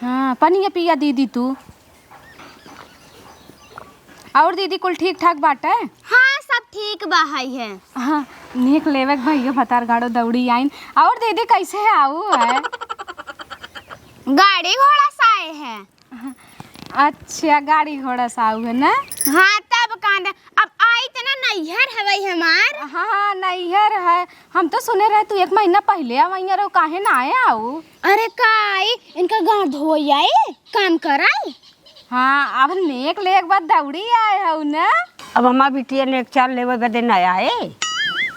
हाँ, पनिया पिया दीदी तू। और दीदी कुल ठीक ठाक बाटे? हाँ, सब ठीक बा है, है। हाँ, नीक लेवे के भैया भतार गाड़ो दौड़ी आइन। और दीदी कैसे है आऊ है? गाड़ी घोड़ा साए है। अच्छा, गाड़ी घोड़ा साऊ है ना? हाँ, तब कांदा। अब आई त ना नैहर हवई हमार। हाँ, हाँ, नैहर है। हम तो सुने रहे तू एक महीना पहिले आवैया रहो, काहे ना आए आऊ? अरे काई, इनका गाँव धोई आई, काम कराई। हाँ, अब नेक लेक बाद दौड़ी आए हऊ ना। अब हमार बिटिया नेक चार लेवे बदे ना आए।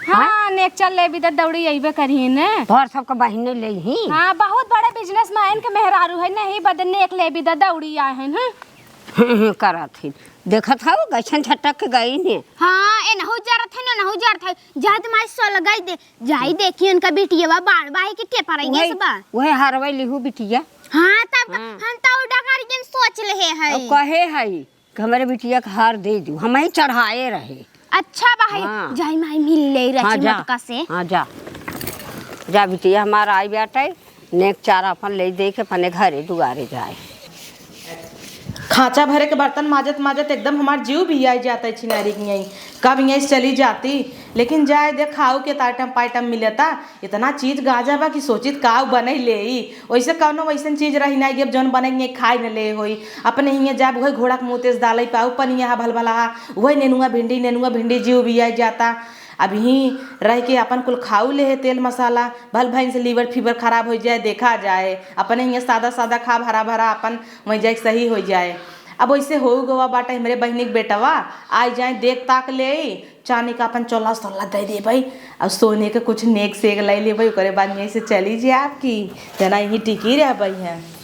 हाँ, नेक चल ले बिदा दौड़ी अइबे करिहैं ने। तोहर सबके बहिने लेइहीं। हाँ, बहुत बड़े businessman के मेहरारू है, नहीं बदे नेक ले बिदा दौड़ी आए हैं, हम्म। हम्म, हम्म, करत ही। देखत हऊ, गइछन झटक के गई ने। हाँ, एनहू जरत है, ओनहू जरत है। जात माई सोलगाई दे, जाई देखी उनका बिटियवा बाढ़ बाहे के टेपराई उहे, गैस बा। उहे हरवाई लिहू बिटिया। हाँ, तब का हाँ। हम तो डगारी दिन सोच लेहे है। अब कहे है कि हमरे बिटिया के हार दे दू, हमहीं चढ़ाए रहे। अच्छा बा है, हाँ। जाई माई मिल ले हाँ, रची जा। मटका से। हाँ, जा। जा बिटिया हमार आई बाटे, नेक चार अपन ले दे के अपने घरे दुआरे जाए। खाँचा भरे के बर्तन माजत माजत एकदम हमार जीव भी आई जाता है छिनारी के यहीं। कब यहीं से चली जाती, लेकिन जाए दे खाऊ के ताटम पाइटम मिलता। इतना चीज गाजा बा कि सोचित काऊ बने लेई। ओइसे कौनो वैसन चीज रही ना कि अब जौन बने के खाए न ले होई। अपने हियाँ जाब उहे घोड़ा के मुँह तेज दालई पाऊ पनिया हा भलभला हा, उहे नेनुआ भिंडी, नेनुआ भिंडी जीव भी आई जाता। अबहीं रह के अपन कुल खाऊ लेहे तेल मसाला, भल भइन से liver fever खराब होइ जाए, देखा जाए। अपने हियाँ सादा सादा खाब हरा भरा अपन वहीं जाए के सही होइ जाए। अब ओइसे हो गवा बाटे हमरे बहिनी के बेटवा, आई जाए देख ताक लेई, चानी का अपन चोला सोला दे देबई, अउर सोने के कुछ नेग सेग लइ लेबई, ओकरे बाद यहीं से चली जाब कि जना यहीं टिकी रहबई हैं।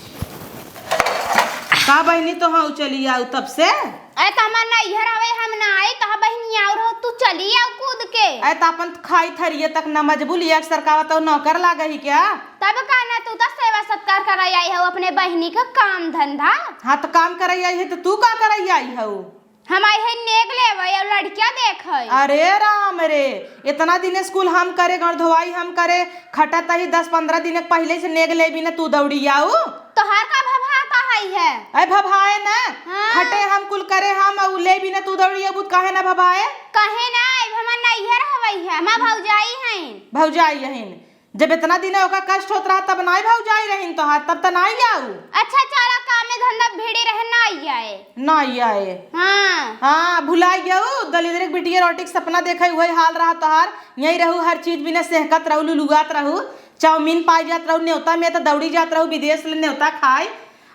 का बहिनी, तोहउ चली आउ तब से? अरे त हमार नैहर हवे, हम ना आई, तोहार बहिनी आउर हो, तू चली आउ कूद के। अरे त अपन खाई थरिये तक न मजबू लिया के सरकावा तो नौकर लागे ही क्या? तब का ना, तू तो सेवा सत्कार कराई आई हउ अपने बहिनी का काम धंधा। हाँ त काम कराई आई है त तू का कराई आई हउ? हम आई है नेग लेवे अउर लड़किया देखे। अरे राम रे, इतना दिन स्कूल हम करे, घर धोवाई हम करे, खटत ही दस पन्द्रह दिन पहिले से नेग लेबी न तू दौड़ी आउ। तोहार का भभाता है है? अरे भभाए न, हाँ। खटे हम कुल करे हम, अउ लेबी न तू दौड़ी आउ, काहे न भभाए? काहे न, अब हमार नैहर हवई है, हमार भौजाई हैं। भौजाई हइन। जब इतना दिन ओका कष्ट होत रहा, तब नाई भौजाई रहिन तोहार, तब त नाई आऊ। अच्छा, चला, कामे धंधा भिड़ी रहे, नाई आए। नाई आए। हाँ। हाँ, भुलाई गऊ, दलिद्री के बिटिया रोटी के सपना देखे, उहे हाल रहा तोहार। यहीं रहू, हर चीज बिना सेहकत रहू, लुलुआत रहू, चाउमीन पाई जात रहू, नेवता में त दौड़ी जात रहू, विदेश ले नेवता खाए।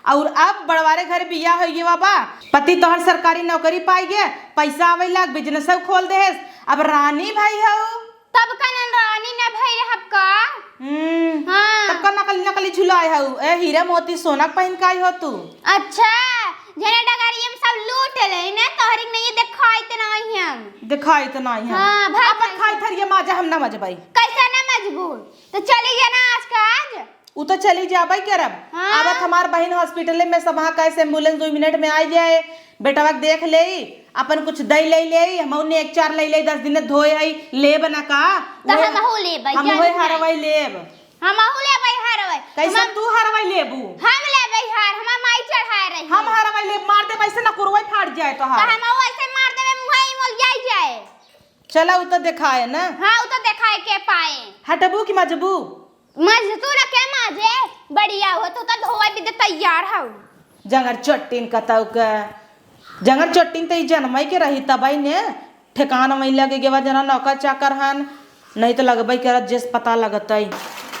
अउर अब बड़वारे घर बियाह होइ गवा बा, पति तोहर सरकारी नौकरी पाई गे, पैसा आवे लाग, business खोल देहेस, अब रानी भाई हऊ। तब का नन रानी न भई रहब का? हम्म, हाँ। तब का नकली, नकली झुलाए हऊ? ए, हीरा मोती सोना के पहिन के आई हो तू? अच्छा, जने डगरिया में सब लूट ले ने, तोहरी के नहीं देखाइत नहीं हम। देखाइत नहीं हम। हाँ, भाई, अपन भाई। खाई थरिया माजा हम ना मजबाई। कैसे ना मजबू? तो चली जाना आज का आज। उ तो चली जाबे करब। हाँ। आवत हमार बहिन hospital में, सब वहाँ कैसे ambulance दो मिनट में आ जाए, बेटवा के देख लेई, अपन कुछ दई ले लेई, हम उन्हें एक चार ले लेई, दस दिन धोए आई, लेब ना का? त वो हमहू लेबै, हम जरूर वही लेबै। हरवाई लेब। हमहू लेबै हरवाई। कैसे हम तू हरवाई लेबू? हम लेबै हार, हमार माई चढ़ाए रही। हम हरवाई लेब, मार देब ऐसे ना कुरवाई फाट जाए तोहार। त हमहू ऐसे मार देबे, मुँह ही मोल जाई जाए। चला, उ तो देखाए ना। हाँ, उ तो देखाए के पाए। हटबू कि मजबू? मजतू न के माजे, बढ़िया हो, तू तो धोए भी दे तैयार हऊ। जंगर चट्टिन कतऊ के, जंगर चट्टिन त ई जनमई के रही तबई ने, ठेकान वहीं लगे गेवा जना नौकर चाकर हन, नहीं त लगबई करत जेस पता लगतई,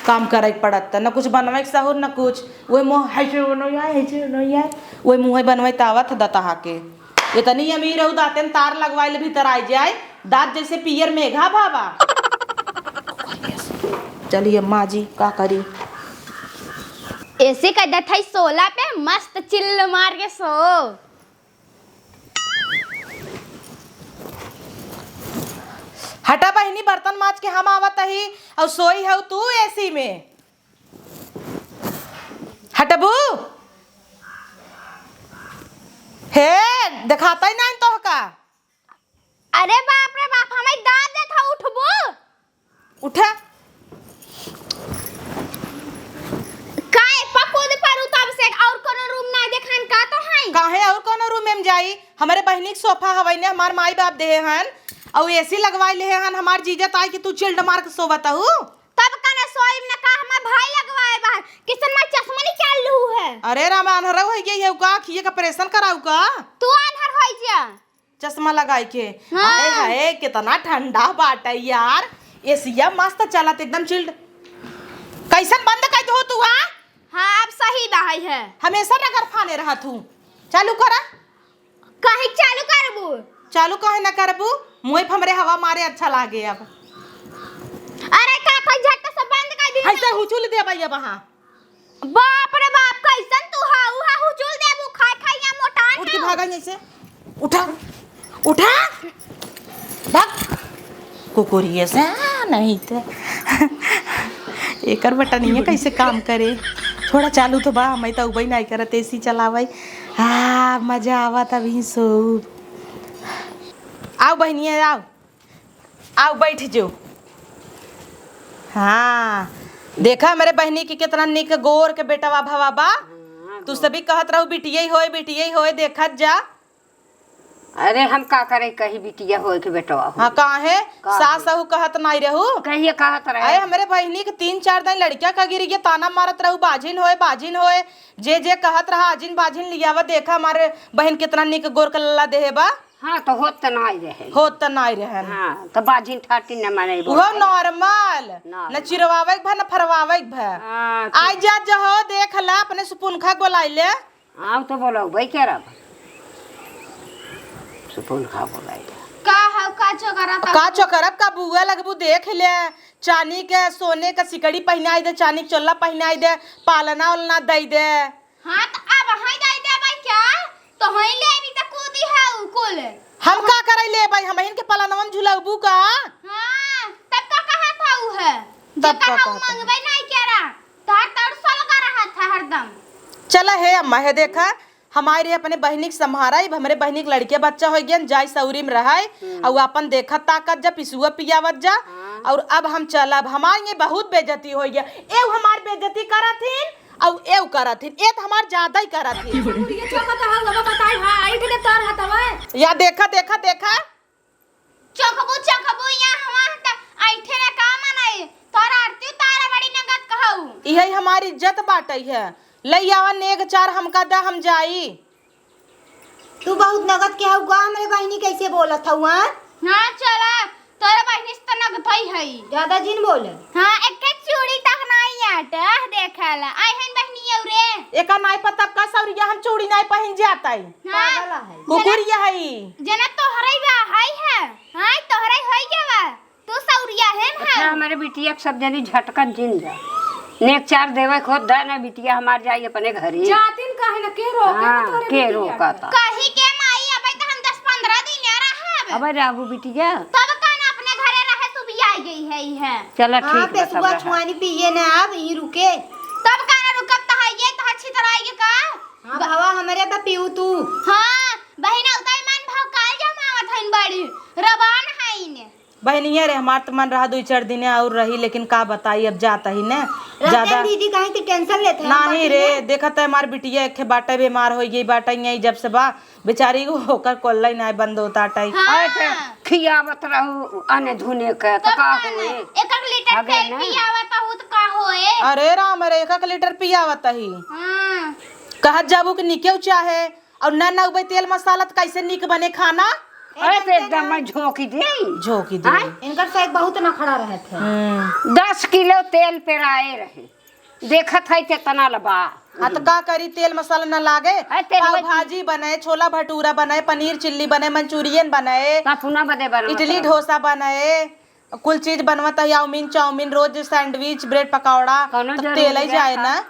काम करे के पड़त, न कुछ बनवे के सहूर, न कुछ, उहे मुँह है छे, उनो यार, है छे, उनो यार, उहे मुँह बनवे त आवत दतहा के। इतनी अमीर हऊ, दाँते में तार लगवाइल भीतर आइ जाए, दाँत जैसे पियर मेघा भावा। चलिए अम्मा जी, का करी? AC क देत हई सोला पे, मस्त chill मार के सो। हटा बहिनी, बर्तन माज के हम आवत ही, अउर सोई हऊ तू AC में। हटबू? हे, देखातई नाहीं तोहका। अरे बाप रे बाप, हमई दाँत देत ह, उठबू? उठा। का ए पा कूद परू तब से, अउर कोनो room नाहीं देखान का तोहई? काहे अउर कोनो room में जाई? हमरे बहिनी के sofa हवई ने, हमार माई बाप देहे हन, अउर AC लगवाई लेहे हन, हमार जीजा ताई कि तू chilled मार के सोवत हऊ। तब का ना सोइब ना का, हमार भाई लगवाए बाहर। किसन मार चश्मा निकाल लू है। अरे रामा, आन्हर होइ गई है का? अखिए का operation कराऊ का? तू आन्हर होइ जा। चश्मा लगाई के। हाँ। हाय हाय, कितना ठंडा बाटे यार। एसिया मस्त चलत, एकदम chilled। कैसन बंद कर दो तू, हाँ? हाँ, अब सही बा है। हमेशा रगड़ फाने रहा तू। चालू करा। काहे चालू करबू? चालू काहे ना करबू? मुँह पे हमरे हवा मारे अच्छा लागे अब। अरे का था, झट से बंद कर दी। ऐसे हुचुल देबा ये बहा। बाप रे बाप, कैसन तू हा? उहा हुचुल देबू, खाए खाए यहाँ मोटान उठ के है। भागा यहीं से। उठा, उठा, भाग। कुकुरिये से, हाँ, नहीं तो एकर बटनिया कैसे काम करे? थोड़ा चालू तो बा, मैं तो उबई नहीं करत, एसी चलावई। आ, मजा आवत अभी सो। आओ बहनिया, आओ। आओ, बैठ जो। हाँ, देखा हमरे बहिनी के कितना निक गोर के बेटवा भवा बा। हाँ, तू गोर। सभी कहत रहू, "बिटिये होए, बिटिये होए," देखत जा। अरे, हम का करे, कही बिटिया होए के बेटवा हो। हाँ, काहे? का सास हो? सहू कहत नाई रहू? कहिए कहत रहे। अरे, हमरे बहिनी के तीन चार दिन लड़किया का गिरी के ताना मारत रहू, "बाझिन होए, बाझिन होए।" जे जे कहत रहा, "आजिन बाझिन लियावा, देखा हमारे बहिन कितना निक गोर के लल्ला देहे बा।" हाँ, तो होत त नाई रहे। होत त नाई रहे। हाँ, तो बाझिन ठाटी न माने उहो बोलते। Normal। Normal। न चिरवावे के भा, न फरवावे के भा। हाँ, आई जा, जहो, देख ला, अपने सुपुनखा के बोलाई ले। आओ तो बोलो, भाई क्या रहा? सुपुनखा बोलाई ले। का हौ, का चोकरा ता? का चोकरा, का बुआ लगबू, देख ले। चानी के, सोने के सिकड़ी पहिनाई दे, चानी के चोला पहिनाई दे, पालना ओलना दई दे। हाँ, त अब हई दई देबै क्या? तो हई लेबी त कूदी है उ कुल। हम का करई लेबै? हमहिन के पलनवन झुलौबू का? हाँ, तब का कहत हऊ है? तब का कहत हऊ? मंगबै नहीं केरा। तोहर तड़ सलगा रहत है हरदम। चला हे अम्मा, हे देखा, हमारे अपने बहिनी के सम्हारा, अब हमरे बहिनी के लड़के बच्चा होइ गयन, जाई सौरी में रहै, हम्म। अउ अपन देखत ताकत जा, पिसुआ पियावत जा। हाँ। अउर अब हम चलब, हमार ये बहुत बेइज्जती होइ गया। एउ हमार बेइज्जती करत हिन, अउ एउ करत हिन, ए त हमार ज्यादा ही करत हिन। ये चौका तो हऊ, अब बताई, हाँ, ऐठ दे तोर हथवा। या देखा, देखा, देखा। चखबू, चखबू, यहाँ हमार त ऐठे ना का मनई। तोर आरती उतारे बड़ी नगद कहऊ। इहै हमार इज्जत बाटै है। लई आवा नेग चार हमका दा, हम जाई। तू बहुत नगद के हऊ का, हमरे बहिनी कैसे बोलत हऊ, हाँ? हाँ, चला, तोरे बहिनी से त नगद ही है। ज्यादा जिन बोले। हाँ, एक चूड़ी तक नहीं आटे, देख ला। आई हन बहिनी औरे। एका नाई पता का सौरिया हम चूड़ी नाई पहिन जाता है। हाँ। पागल है। कुकुर ये है। जना तोहरे बा, हाय है। हाँ, तोहरे होई गवा। तू सौरिया है ना? अच्छा, हमरे बिटिया के सब जनी झटकन जिन जा। नेक चार देवे खोद दा ना, बिटिया हमार जाई अपने घरे। जातिन काहे ना, के रोके हाँ, तोरे के बिटिया रोका के? ता? कही के माई, अबे त हम दस पन्द्रह दिन आ रहा है। अबे रहबू बिटिया। तब का ना अपने घरे रहे, तू भी आई गई है, ई है। चला हाँ, ठीक बा, तब पेसुआ रहा। छुआनी पिए ना, अब ई रुके। तब का ना रुकब, त है ये, त अच्छी तरह आई के का? हाँ, ब- भावा हमरे बा पीऊ तू। हाँ, बहिन, उताई मन भाव काल जमावत हइन बड़ी, रबान हइन। बहिनिया रे, हमार त मन रहा दुई चार दिने अउर रही, लेकिन का बताई, अब जात ही न। रहते ज्यादा दीदी, काहे के tension लेत है, नाहीं बाकी रे, ना। देखत है हमार बिटिया एक बाटे बीमार होइ गई बाटे, यही जब से बा बेचारी को ओकर कोल्ला ही नाहीं बंद होता टाई। हाँ। अरे ते खियावत रहू अने धुने के, त तब का का होए? नहीं? एक एक लीटर अबे तेल ना। पियावत हूँ त का होए? अरे राम रे, एक एक लीटर पियावत ही। हाँ। कहत जाबू कि निकेउ चाहे, अउर ना, ना उबे तेल मसाला त कैसे नीक बने खाना? अरे, तो एकदम मैं झोंकी दे। झोंकी दे। आय? इनकर से एक बहुत नखड़ा रहत है। हम्म। दस किलो तेल पेराए रहे। देखत है केतना लबा। हाँ, तो का करी, तेल मसाला ना लागे? अरे, तेल पाव में भाजी बने, छोला भटूरा बने, पनीर चिल्ली बने, मंचूरियन बने, अपना बदे बनवत इडली रहो। डोसा बने। कुल चीज बनवत है, चाउमीन, चाउमीन, रोज सैंडविच, ब्रेड पकौड़ा, कौनो तो जरूरी तेल ही है जाए का? ना।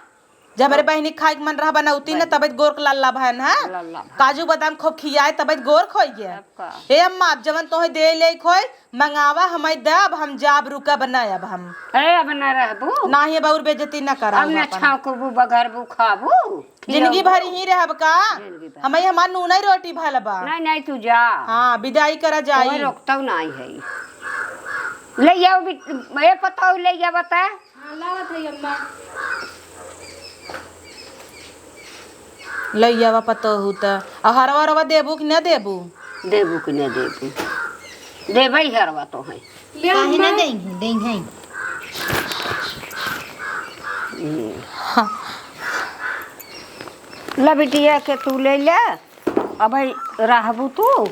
जब हमरे बहिनी के खाए के मन रहा बनौती ना, बहिनी। तबे गोर के लल्ला भयन है। लल्ला भयन। काजू बादाम खूब खियाए, तबे गोर खोइए। तब का? ए अम्मा, अब जवन तोहे दे ले खोए, मंगावा, हमें दे, अब हम जाब, रुकब ना अब हम। ए, अब ना रहबू? नाही, अब और बेइज्जती ना कराऊ अब ना अपन। छाँकबू, बगरबू, खाबू? जिंदगी खियाबू? भर यहीं रहब का? जिंदगी भर। हमें हमार नून ही रोटी भल बा। नहीं, नहीं, तू जा। हाँ, विदाई करा जाई। कोई रोकतौ नाहीं है। ले जाओ भी, ए पतोह, ले जा बता। हाँ, लावत है अम्मा। ले जावा पतोह त। आ हरवा हरवा देबू कि न देबू? देबू कि न देबू? देबै हरवा तो है। ले काहे अम्मा। न देंगे, देंगे। हाँ। ला बिटिया के तू ले ले। अबे रहबू तू?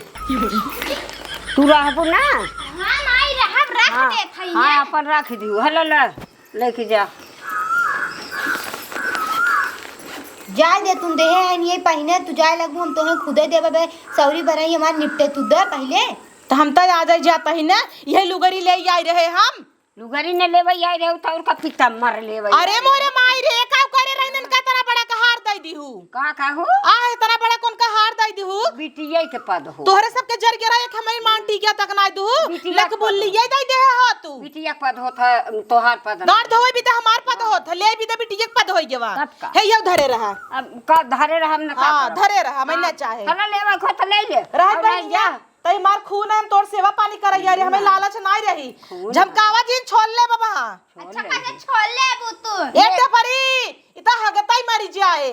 तू रहबू ना? हाँ, माई, रहब, रख हाँ, देत हई हाँ, ने। अपन रख दियो। हेलो, ले, लेके जा। जाए दे, तुम देहे हैं ये पहिने, तू जाए लगबू, हम तोहे खुदे देबे बे, सौरी बरई हमार निपटे, तू दे पहिले। तो हम तो आ जाए जाता ही ना, यही लुगरी ले आई रहे हम। लुगरी न लेवै आई रहे, तो और का पिता मर लेवै अरे आई। मोरे माई रे, का करे रहनन का तरह बड़ा का हार दई दिहू? का कहू? आ, इतना बड़ा कौन का हार दई दिहू? बिटिया के पद हो। तोहरे सबके जर गेरा एक हमारी मान टिकिया तक ना दू। बिटिया लक के पद बोल हो। लिया दई दे हो तू। बिटिया के पद होत है, तोहार पद ना। गाड़ धोए भी तो हमार पद होत है, ले भी तो बिटिया के पद होई गेवा। तब का? हे यो धरे रहा। अब का धरे रहा, हम ना का हाँ, करब? धरे रहा, मैं ना हाँ, चाहे। हला लेवा खो तो ले ले। रह और बहिनिया, नहीं जा। तई मार खून है, हम तोर सेवा पानी करैया रे, हमें लालच नाई रही। खून। झमकावा जी छोड़ ले बाबा। अच्छा, कैसे छोड़ ले अब तू? ए ते परी, इता हगताई मरी जाए।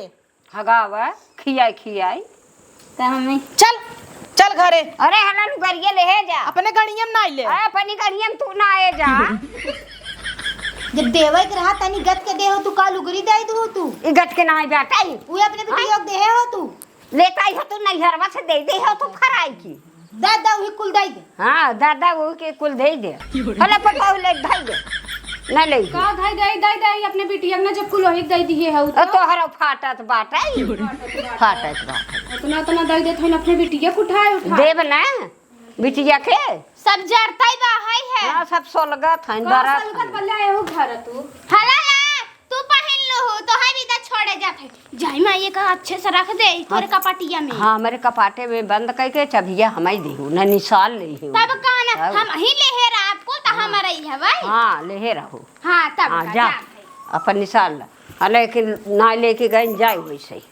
हगावा, खियाई, खियाई। त हमें चल, चल घरे। अरे हला लुगरिया ले हे जा। अपने गणियम नाई ले। अरे अपनी गणियम तू ना आए जा। जब देवे के रहा तनी गत के देहो तू, का लुगरी दे दू तू? ई गत के नाई बेटा ई। उहे अपने बिटिया के देहे हो तू। लेता ही हो तू नैहरवा से दे दे हो तू फराई की। दादा उही कुल दे दे। हाँ, दादा उही के कुल दे दे। हला पटाऊ ले दे दे। ना ले। का दे दे, दे दे, अपने बिटिया के ना जब कुल वही दे दिए हो तो। तोहरा फाटत बाटे। फाटत बाटे। उतना, उतना दे दे, थोड़ा अपने बिटिया के उठाए, उठाए। देब ना, बिटिया के। सब जरतई बा, हई है। हाँ, सब सोलगत है, का दरत सोलगत है। बल्ला एहू घर तू। हला ला। तू पहिन लूहू, तोहई भी त छोड़े जात है। जाई माई, एका अच्छे से रख दे, तोरे हाँ। कपाटिया में। हाँ, हमरे कपाटे में बंद कइके चबिया हमई दिहू, न निसाल लेहू। तब का ना, तब? हमही लेहे रहा आपको, त हाँ। हमरे ही हवई। हाँ, लेहे रहू। हाँ, तब हाँ, का, जा, जात है। अपन निसाल ला। हाँ, लेकिन ना लेके गइन, जाई वैसे ही।